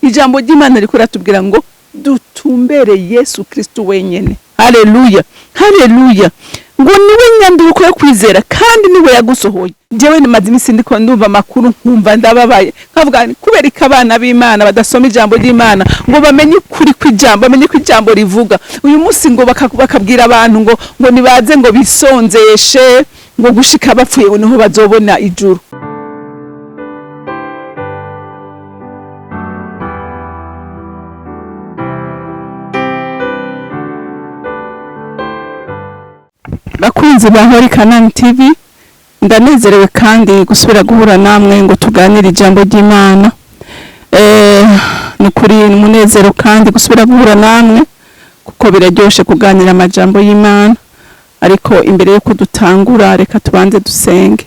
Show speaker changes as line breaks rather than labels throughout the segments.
Ijambo ry'Imana riko riratubwira ngo dutumbere Yesu Kristo wenyene. Haleluya, haleluya. Ngo niwe nyanduruko yo kwizera kandi niwe yagusohoye. Jewe nimaze iminsi ndiko ndumva amakuru, nkumva ndababaye, nkavuga nti kubera ko abana b'Imana badasoma ijambo ry'Imana ngo bamenye ukuri kw'ijambo, bamenye ko ijambo rivuga. Uyu munsi ngo bakabwira abantu ngo nibaze ngo bisonzeshe ngo gushika bapfuye niho bazobona ijuru. Bakunzi ba Holy Canaan TV, ndanezerewe kandi gusubira guhura namwe ngo tuganire ijambo ry'Imana. Nukuri umunezero kandi gusubira guhura namwe, kuko biraryoshe kuganira amajambo y'Imana. Ariko imbere yo kudutangura, reka tubanze dusenge.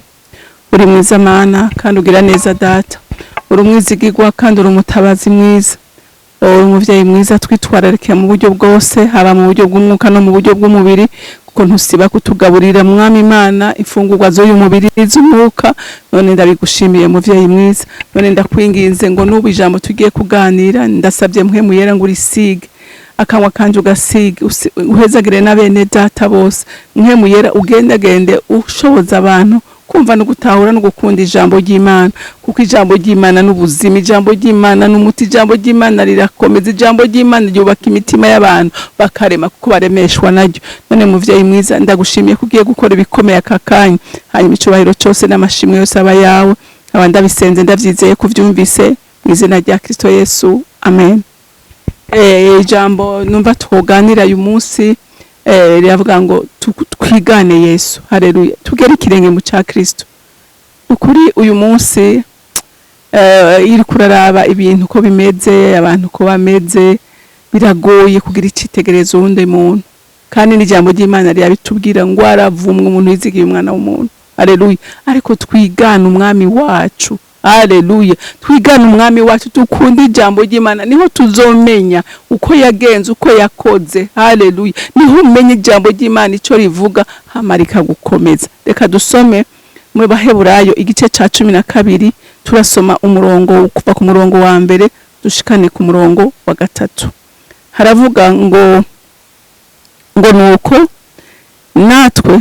Uri mwiza Mana kandi ugira neza Data, uri umwizigirwa kandi uri umutabazi mwiza, uri umuvyeyi mwiza, twitwararike mu buryo bwose, haba mu buryo bw'umwuka no mu buryo bw'umubiri, kuko ntusiba kutugaburira Mwami Imana imfungurwa z'uyu mubiri z'umwuka. None ndabigushimiye muvyeyi mwiza. None ndakwinginze ngo n'ubu ijambo tugiye kuganira, ndasabye Mpwemu Yera ngo urisige akanwa kanje, ugasige uhezagire na bene data bose. Mpwemu Yera ugendagende ushoboza abantu kumva no gutahura no gukunda ijambo ry'Imana, kuko ijambo ry'Imana n'ubuzima, ijambo ry'Imana n'umuti, ijambo ry'Imana rirakomeza, ijambo ry'Imana ryubaka imitima y'abantu bakarema kuko baremeshwa naryo. None muvyeyi mwiza, ndagushimiye ko ugiye gukora ibikomeye aka kanya, hanyuma icubahiro cose n'amashimwe yose aba yawe. Nkaba ndabisenze ndavyizeye ko uvyumvise, mu izina rya Kristo Yesu, amen. Ijambo numva twoganira uyu munsi riravuga ngo twigane Yesu. Haleluya, tugere ikirenge mu ca Kristo. Ukuri uyu munsi iri kuraraba ibintu ko bimeze, abantu ko bameze, biragoye kugira icitegererezo wundi muntu. Kandi n'ijambo ry'Imana rirabitubwira ngo aravumwa umuntu yizigiye umwana w'umuntu. Haleluya. Ariko twigane umwami wacu. Haleluya, twigane umwami wacu, dukunde ijambo ry'Imana, niho tuzomenya uko yagenze, uko yakoze. Haleluya, niho umenya ijambo ry'Imana ico rivuga, hama rikagukomeza. Reka dusome mu Baheburayo igice ca 12, turasoma umurongo kuva ku murongo wa mbere dushikane ku murongo wa 3. Haravuga ngo nuko natwe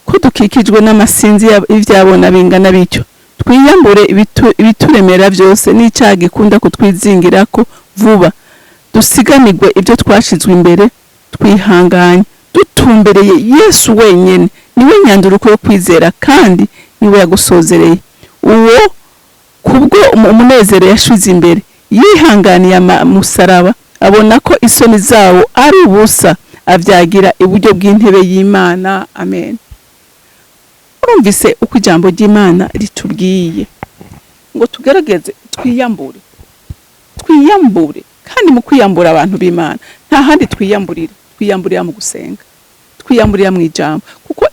ko dukikijwe n'amasinzi y'ivyabona bingana bityo, twiyambure ibituremera byose n'icyaha gikunda kutwizingirako vuba, dusiganirwe ibyo twashizwe imbere twihanganye, dutumbereye Yesu wenyene, niwe nyanduruko yo kwizera kandi niwe yagusozereye. Uwo kubwo umunezero yashize imbere yihanganiye musaraba, abona ko isoni zawo ari ubusa, avyagira iburyo bw'intebe y'Imana. Amen. Urumvise uko ijambo ry'Imana ritubwiye ngo tugerageze twiyambure, twiyambure. Kandi mu kwiyambura abantu b'Imana nta handi twiyamburira, twiyamburira mu gusenga, twiyamburira mu ijambo. Kuko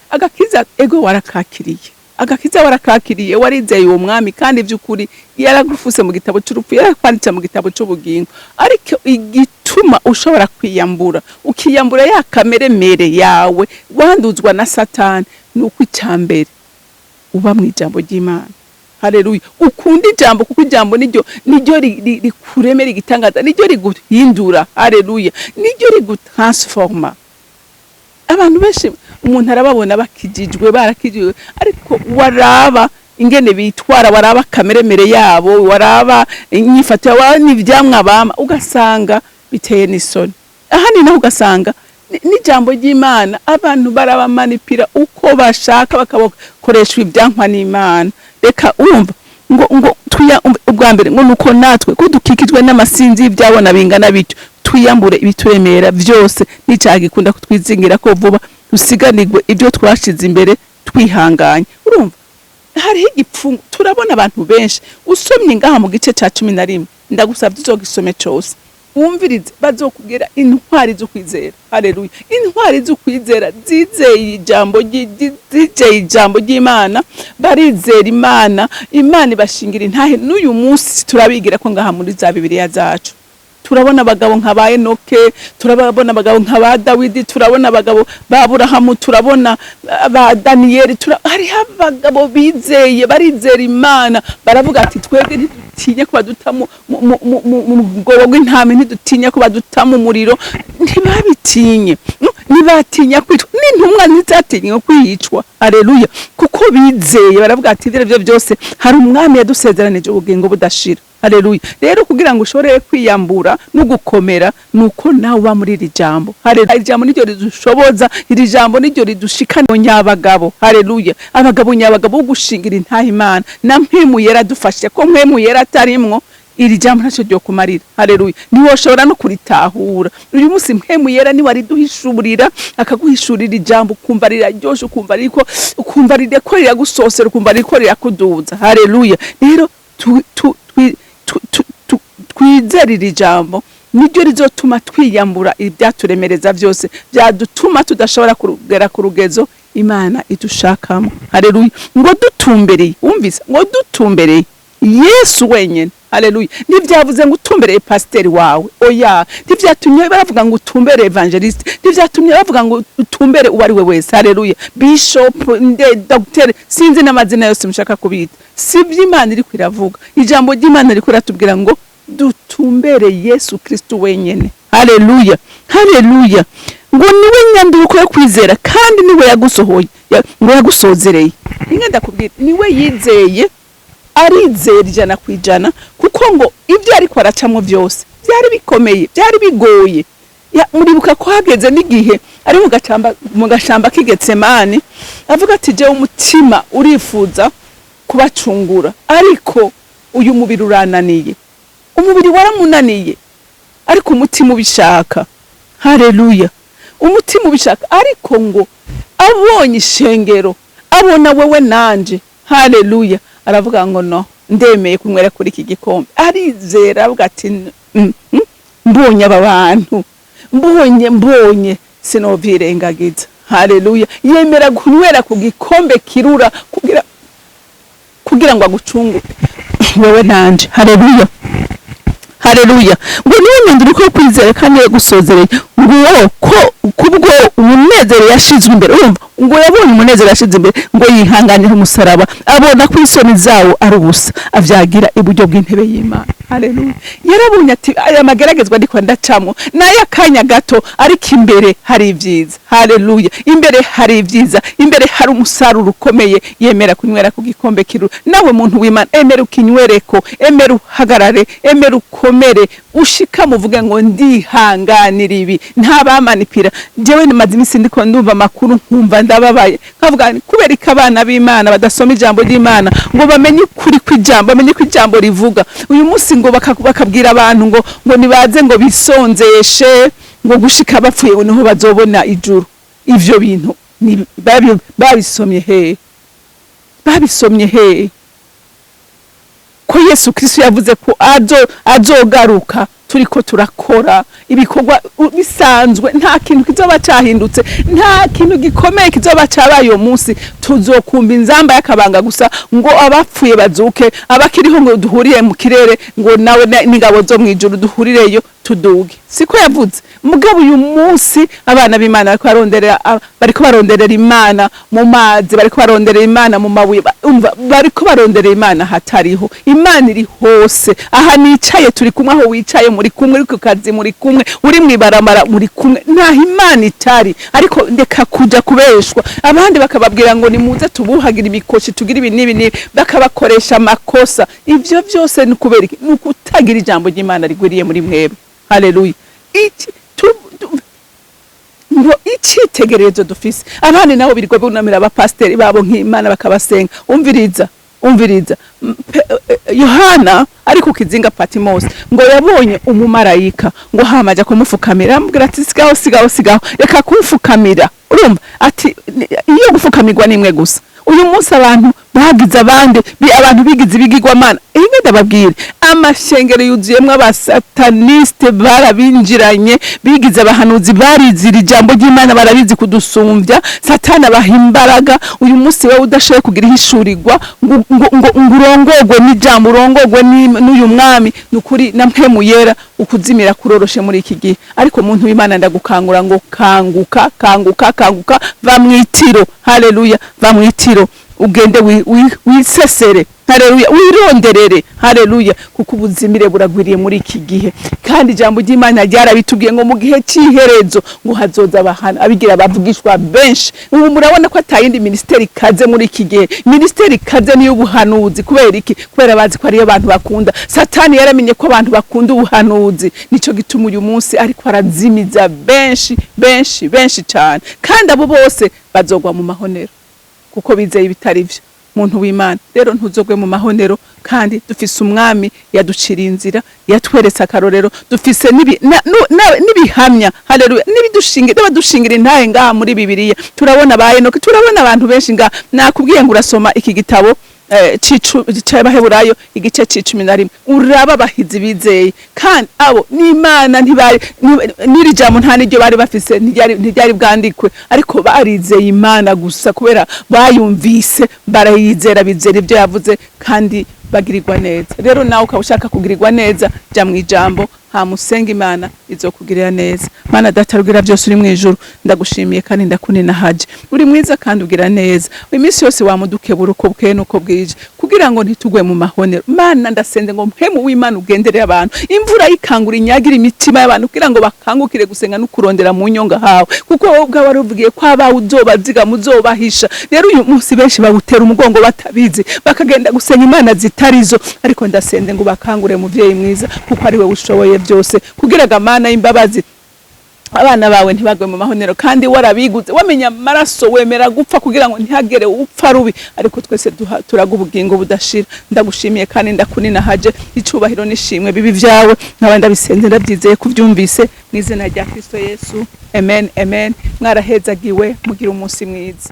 agakiza ego warakakiriye, agakiza warakakiriye, warizeye uwo mwami kandi by'ukuri yaragufuse mu gitabo cy'urupfu, yarakwanditse mu gitabo cy'ubugingo. Ariko igituma ushobora kwiyambura, ukiyambura ya kameremere yawe wanduzwa na Satani, nuko icambere uba mu ijambo ry'Imana. Haleluya, ukunda ijambo, kuko ijambo niryo rikuremera igitangaza, niryo riguhindura. Haleluya, niryo rigutransforma. Abantu benshi umuntu arababona bakijijwe, barakijijwe, ariko waraba ingene bitwara, waraba kameremere yabo, waraba inyifato yabo n'ivyamwa bama, ugasanga biteye n'isoni. Ahandi naho ugasanga n'ijambo ry'Imana abantu barabamanipira uko bashaka, bakabakoresha ibyankwa n'Imana. Reka urumva ngo tuya ubwa mbere ngo nuko natwe ko dukikijwe n'amasinzi y'ibyabona bingana bityo, twiyambure ibituremera byose n'icyaha gikunda kutwizingira ko vuba, dusiganirwe ibyo twashize imbere twihanganye. Urumva hariho igipfungu, turabona abantu benshi. Usomye ngaha mu gice ca 11, ndagusabye uzogisome cose wumvirize, bazokubwira intwari zo kwizera. Haleluya, intwari zo kwizera zizeye ijambo zizeye ijambo ry'Imana, barizera Imana, Imana ibashingira intahe. N'uyu munsi turabigira ko ngaha muri za Bibiliya zacu turabona abagabo nka ba Enoke, turabona abagabo nka ba Dawidi, turabona abagabo ba Aburahamu, turabona ba Daniyeli, hariho abagabo bizeye, barizera Imana, baravuga ati twebwe Ntidutinya ko baduta mu mwobo w'intama, ntidutinya ko baduta mu muriro. Ntibabitinye. Ntibatinya kwicwa, n'intumwa ntizatinye kwicwa. Aleluya! Kuko bizeye, baravuga ati: "Ibyo byo byose, hari umwami yadusezeranije ubugingo budashira." Haleluya! Rero kugira ngo ushobore kwiyambura no gukomera, nuko nawe uba muri iri jambo. Haleluya! Iri jambo niryo ridushoboza, iri jambo niryo ridushikana nyabagabo. Haleluya! Abagabo nyabagabo bo gushingira intaha Imana na Mpwemu Yera dufashe, ko Mpwemu Yera atarimwo, iri jambo ntacyo ryo kumarira. Haleluya! Ntiwoshobora no kuritahura. Uyu munsi Mpwemu Yera niwe ariduhishurira, akaguhishurira ijambo, ukumva riraryoshe, ukumva ririko, ukumva ririko riragusosera, ukumva ririko rirakuduza. Haleluya! Rero twizere iri jambo, niryo rizotuma twiyambura ibyaturemereza byose byadutuma tudashobora kugera ku rugezo Imana idushakamo. Haleluya! Ngo dutumbereye, wumvise, ngo dutumbereye Yesu wenyine. Haleluya! Ntibyavuze ngo utumbereye pasiteri wawe, oya. Ntibyatumye baravuga ngo utumbere évangéliste, ntibyatumye bavuga ngo utumbere uwo ari we wese. Haleluya! Bishop nde, dogiteri, sinzi n'amazina yose mushaka kubita, si by'Imana iri kwiravuga. Ijambo ry'Imana riri riratubwira ngo dutumbere Yesu Kristo wenyine. Haleluya, haleluya! Ngo niwe nyanduruko yo kwizera, kandi niwe yagusohoye, ngo yagusozereye. Inka ndakubwira, niwe yizeye, arizera 100%, kuko ngo ibyo ariko aracamo byose byari bikomeye, byari bigoye. Muribuka ko hageze n'igihe ari mu gashamba k'Igetsemani, avuga ati: "Jewe umutima urifuza kubacungura, ariko uyu mubiri urananiye." Umubiri waramunaniye, ariko umutima ubishaka. Haleluya! Umutima ubishaka, ariko ngo abonye ishengero, abona wewe nanje, haleluya, aravuga ngo: "No, ndemeye kunywera kuri iki gikombe." Arizera, avuga ati: "Mbonye aba bantu, mbonye sinovyirengagiza." Haleluya! Yemera kunywera ku gikombe kirura kugira ngo agucungure wewe nanje. Haleluya, haleluya! Ngo niwe nyandiko yo kwizera kandi yagusozereye, ngo ko kubwo umunezero yashizwe imbere. Urumva, ngo yabonye umunezero yashize imbere, ngo yihanganira umusaraba, abona ko isoni zawo ari ubusa, avyagira iburyo bw'intebe y'Imana. Haleluya! Yarabonye ati: "Aya mageragezwa ndiko ndacamwo nayo akanya gato, ariko imbere hari ibyiza." Haleluya! Imbere hari ibyiza, imbere hari umusaruro ukomeye. Yemera kunywera ku gikombe kirura. Nawe muntu w'Imana, emera ukinywereko, emera uhagarare, emera ukomere, ushika muvuge ngo: "Ndihanganira ibi, nta bamanipira." Jewe nimaze iminsi ndiko ndumva amakuru, nkumva ndababaye, nkavuga nti: "Kubera ko abana b'Imana badasoma ijambo ry'Imana ngo bamenye ukuri kw'ijambo, bamenye ko ijambo rivuga uyu munsi, ngo bakabwira abantu ngo nibaze, ngo bisonzeshe, ngo gushika bapfuye, ngo niho bazobona ijuru." Ivyo bintu babisomye hehe? Babisomye hehe ko Yesu Kristo yavuze ko azogaruka turiko turakora ibikorwa bisanzwe? Nta kintu kizoba cahindutse, nta kintu gikomeye kizoba cabaye. Uwo munsi tuzokumva inzamba y'akabanga gusa, ngo abapfuye bazuke, abakiriho ngo duhurire mu kirere, ngo nawe n'ingabo zo mw'ijuru duhurireyo, tuduge. Siko yavuze? Mugabo uyu munsi abana b'Imana bariko baronderera Imana mu mazi, bariko baronderera Imana mu mabuye, umva, bariko baronderera Imana hatariho. Imana iri hose. Aha nicaye turi kumwe, aho wicaye muri kumwe, uri ku kazi muri kumwe, uri mw'ibarabara muri kumwe. Ntaho Imana itari. Ariko ndeka kuja kubeshwa, abandi bakababwira ngo nimuze tubuhagire imikoshi, tugire ibi n'ibi n'ibi, bakabakoresha amakosa. Ivyo vyose ni ukubera iki? Ni ukutagira ijambo ry'Imana rigwiriye muri mwebwe. Haleluya! Iki ngo icitegererezo dufise, abandi nabo birirwa bunamira abapasiteri babo nk'Imana, bakabasenga. Umviriza, umviriza. Yohana ari ku kizinga Patmos, ngo yabonye umumarayika, ngo hama aja kumufukamira, amubwira ati: "Sigaho, sigaho, sigaho, reka kumfukamira." Urumva ati: "Iyo gufukamirwa nimwe gusa." Uyu munsi abantu bagize abandi abantu bigize ibigirwamana. Inge ndababwire, amashengero yuzuyemwo abasataniste, barabinjiranye, bigize abahanuzi, barizira ijambo ry'Imana, barabizi kudusumbya. Satani abaha imbaraga. Uyu munsi wowe udashoboye kugira ihishurirwa ngo urongogwe n'ijambo, urongogwe n'uyu mwami, ni ukuri na Mpwemu Yera, ukuzimira kuroroshe muri iki gihe. Ariko muntu w'Imana, ndagukangura ngo kanguka, kanguka, kanguka, va mwitiro. Haleluya! Va mwitiro. Ugende wisesere, haleluya, wironderere, haleluya, kuko ubuzimire buragwiriye muri iki gihe. Kandi ijambo ry'Imana ryarabitubwiye ngo mu gihe cy'iherezo ngo hazoza abahana abigira bavugishwa benshi. Ubu murabona ko atayindi minisiteri ikaze muri iki gihe. Minisiteri ikaze niyo ubuhanuzi. Kubera iki? Kubera bazi ko ariyo abantu bakunda. Satani yaramenye ko abantu bakunda ubuhanuzi, nico gituma uyu munsi ariko arazimiza benshi, benshi, benshi cyane. Kandi abo bose bazogwa mu mahonero kuko bizeye ibitari byo. Muntu w'Imana rero, ntuzogwe mu mahonero. Kandi dufise umwami yaduciriye inzira, yatweretse akarorero. Dufise n'ibihamya, haleluya, n'ibidushingira, n'abadushingira intahe ngaha muri Bibiliya. Turabona ba Enoki, turabona abantu benshi ngaha. Nakubwiye ngo urasoma iki gitabo c'Abaheburayo igice c'11, uraba abahizi bizeye. Kandi abo n'Imana ntibari n'iri jambo, nta n'iryo bari bafise, ntiryari bwandikwe, ariko barizeye Imana gusa kubera bayumvise, barayizera, bizera ibyo yavuze kandi bagirirwa neza. Rero nawe ukaba ushaka kugirirwa neza, jya mu ijambo, hamusenga, Imana izokugirira neza. Mana Data rugira byose uri mu ijuru, ndagushimiye kandi ndakunina haje. Uri mwiza kandi ugira neza iminsi yose, wamudukebura uko bukeye nuko bwije kugira ngo ntitugwe mu mahonero. Mana, ndasenze ngo mpemu w'Imana ugenderere abantu, imvura yikangura inyagira imitima y'abantu kugira ngo bakangukire gusenga no kurondera mu nyonga hawe, kuko wowe ubwawe wari ko abawe uzobaziga, muzobahisha. Rero uyu munsi benshi bawutera umugongo batabizi, bakagenda gusenga imana zitarizo. Ariko ndasenze ngo bakangure, muvyeyi mwiza, kuko ari we ushoboye byose, kugira ngo, Mana y'imbabazi, abana bawe ntibagwe mu mahonero. Kandi warabiguze, wamenya amaraso, wemera gupfa kugira ngo ntihagere upfa rubi, ariko twese turaga ubugingo budashira. Ndagushimiye kandi ndakunina haje. Icubahiro n'ishimwe bibi vyawe, nkaba ndabisenze ndabyizeye kuvyumvise, mu izina rya Kristo Yesu, amen, amen. Mwarahezagiwe, mugira umunsi mwiza.